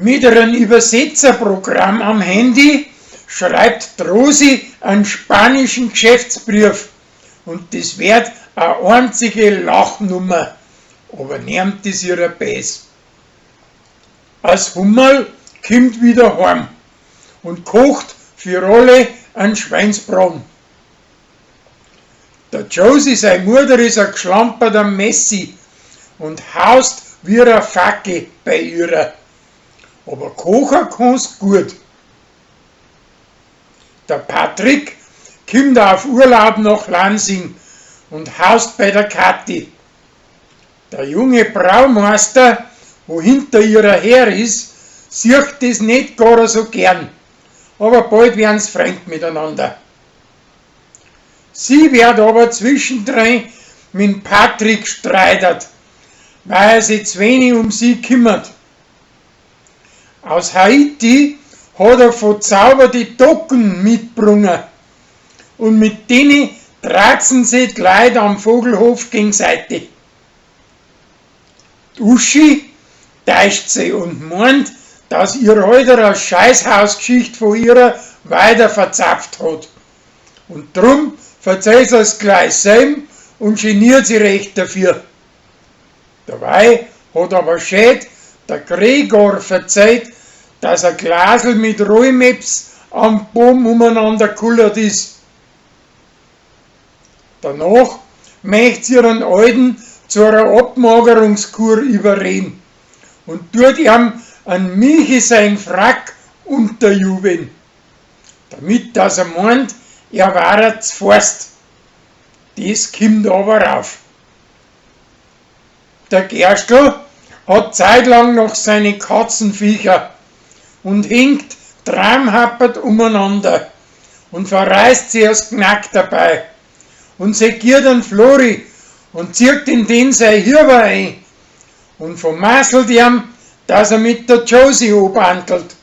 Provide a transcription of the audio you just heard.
Mit einem Übersetzerprogramm am Handy schreibt die Rosi einen spanischen Geschäftsbrief und das wird a einzige Lachnummer, aber nehmt es ihrer Bäs. As Hummerl kimmt wieder heim und kocht für alle einen Schweinsbraten. Der Josie, sei Mutter, is a gschlamperter Messi und haust wie a Fackel bei ihrer. Aber kochen kann's gut. Der Patrick kimmt auf Urlaub nach Lansing und haust bei der Kathi. Der junge Braumeister, wo hinter ihrer her is, sieht das net gar so gern, aber bald werden's Freund miteinander. Sie wird aber zwischendrin mit Patrick streitert, weil er sich zu wenig um sie kümmert. Aus Haiti hat er verzauberte Docken mitgebracht und mit denen dratzen sie die Leute am Vogelhof gegenseitig. Die Uschi täuscht sie und meint, dass ihr Alter eine Scheißhausgeschichte von ihrer weiter verzapft hat. Und drum verzeiht sie es gleich selb und geniert sie recht dafür. Dabei hat aber schön der Gregor verzeiht, dass ein Glasl mit Rollmops am Baum umeinander kullert ist. Danach möcht sie ihren Alten zu einer Abmagerungskur überreden und tut ihm an Milchi sein Frack unterjubeln, damit dass er meint, er war z'forst. Das kimmt aber rauf. Der Gerstl hat zeitlang noch seine Katzenviecher und hinkt tramhappert umeinander und verreißt sie as Gnack dabei und segiert an Flori und zieht in den sei Hirber ein und vermasselt ihm, dass er mit der Josie obantelt.